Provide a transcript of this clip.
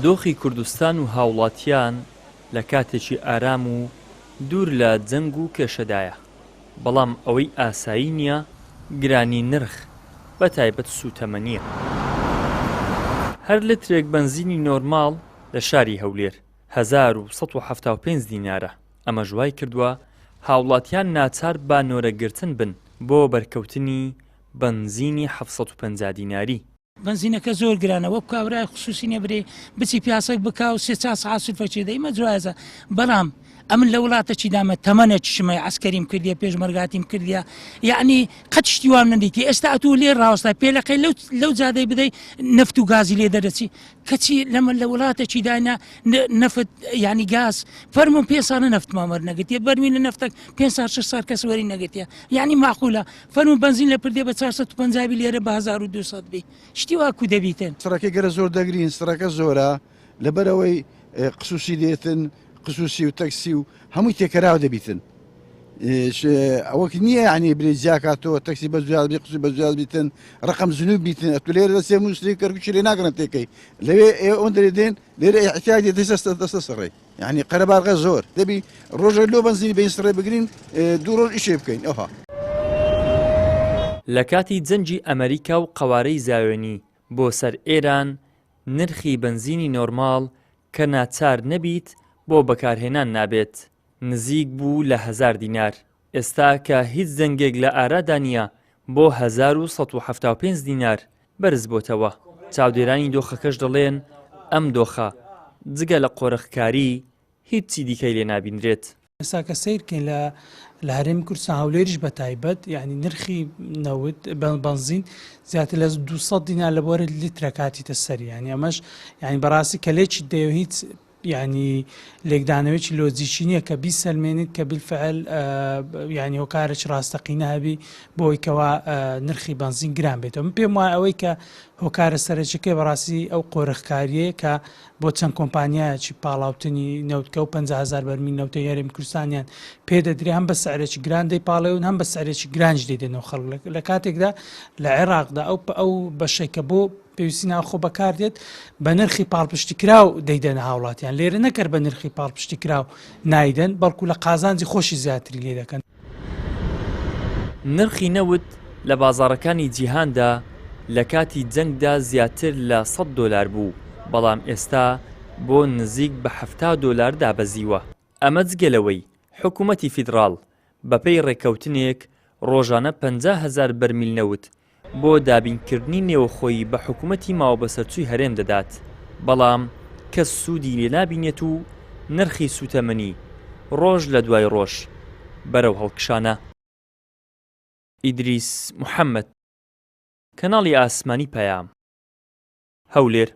دۆخی کوردستان و هاوڵاتیان لە کاتێکی ئارام و دوور لە جەنگ و کێشەدایە، بەڵام ئەوەی ئاسایی نییە گرانی نرخ بە تایبەت سووتەمەنییە. هەر لترێک بەنزینی نۆرماڵ لە شاری هەولێر 1175 دینارە، ئەمەش وایکردووە هاوڵاتیان ناچار بە نۆرەگرتن بن بۆ بەرکەوتنی بەنزینی 750 دیناری. بەنزینەکە زۆر گرانە وەک کابرای خسوسی نیە برێ بچی پیاسەک بکا و سێ چار سەعات سولفە چێ دەی مە جوازە بەڵام ئەمن لە وڵاتەکی دامە تەمەنە چشمە عەسکەریم کردیە پێشمەرگاتیم کردیە یعنی قەت شتی وام نەدیتی ئێستا ئەتوو لێ ڕاوەستا پێلەقەی لەو لەو جادەی بدەی نەفت و گازی لێ دەرەچی کەچی لەمە لە وڵاتەکی داینا نەفت یعنی گاز فەرموون پێ ساڵە نەفتمان وەرنەگرتیە بەرمیلە نەفتەک پێ ساڵ شەش ساڵ کەس وەری نەگرتیە یعنی معقولە فەرموو بەنزین لە پردێ بە 450 بی لێرە بە 1200 بی شتی وا کو دەبیتن. سڕەکەی گەرە زۆر دەگرین سڕەکە زۆرە لەبەرئەوەی قسوسی دێتن قسوسی و تەکسی و هەمووی تێکەراو دەبیتن ئەوەک نییە ینی برێ جیاکاتەوە تەکسی بە زیاد بی قسوی بە زیاد بیتن ڕقم زنوب بیتن ئەتو لێرە دەسێ موسری کەرکوچی لێ ناگرن تێکەی لەوێ ئەوەن دەرێ دێن لێرە احتیاج دێتە دەستە سڕێ یانی قەرەباڵغە زۆر دەبی ڕۆژێک لۆ بەنزینی بین سڕێ بگرین دوو ڕۆژ ئیشێ بکەین ئەوها. لە کاتی جەنگی ئەمەریکا و قەوارەی زایۆنی بۆ سەر ئێران نرخی بەنزینی نۆرماڵ کە ناچار نەبیت بۆ بەکارهێنان نابێت نزیک بوو لە هەزار دینار ئێستا کە هیچ دەنگێک لە ئارادا نییە بۆ 1175 دینار بەرز بۆتەوە، چاودێرانی دۆخەکەش دەڵێن ئەم دۆخە جگە لە قۆرخکاری هیچی دیکەی لێ نابینرێت. ئێستا کە سەیر کەین لە لە هەرێمی کوردستان هەولێریش بە تایبەت یعنی نرخی نەوت بەنزین زیاتر لە 200 دینار لە بۆرە لیترە کاتیتە سەر یعنی ئەمەش یعنی بەڕاستی کە لێکی دەیە هیچ یانی لێکدانەوەیەکی لۆجیکی نییە کە بیسەلمێنیت کە بیلفعل یانی هۆکارێکی ڕاستەقینە هەبی بۆ ئەوەی کەوا نرخی بەنزین گران بێتەوە من پێم وایە ئەوەی کە هۆکارە سەرەکیەکەی بەڕاستی ئەو قۆرخکاریەیە کە بۆ چەند کۆمپانیایەکی پاڵاوتنی نەوت کە ئەو 50 هەزار بەرمیل نەوتەی هەرێمی کوردستانیان پێ دەدرێ هەم بە سعرێکی گران دەیپاڵێون هەم بە سعرێکی گرانیش دەیدەنەوە خەڵک لە کاتێکدا لە عێراقدا ئەو ئەو بەشێک کە بۆ پێویستی ناوخۆ بەکاردێت بە نرخی پاڵپشتیکراو دەیدەنە هاوڵاتیان، لێرە نەک هەر بە نرخی پاڵپشتیکراو نایدەن، بەڵکو لە قازانجی خۆشی زیاتری لێ دەکەن. نرخی نەوت لە بازاڕەکانی جیهاندا لە کاتی جەنگدا زیاتر لە سەد دۆلار بوو، بەڵام ئێستا بۆ نزیک بە 70 دۆلار دابەزیوە. ئەمە جگە لەوەی حکومەتی فیدڕاڵ بەپێی ڕێککەوتنێک ڕۆژانە 50 هەزار بەرمیل نەوت بۆ دابینکردنی نێوخۆیی بە حکومەتی ماوەبەسەرچووی هەرێم دەدات، بەڵام کەس سوودی لێ نابینێت و نرخی سووتەمەنی ڕۆژ لە دوای ڕۆژ بەرەو هەڵکشانە. ئیدریس محەمەد، کەناڵی ئاسمانی پەیام، هەولێر.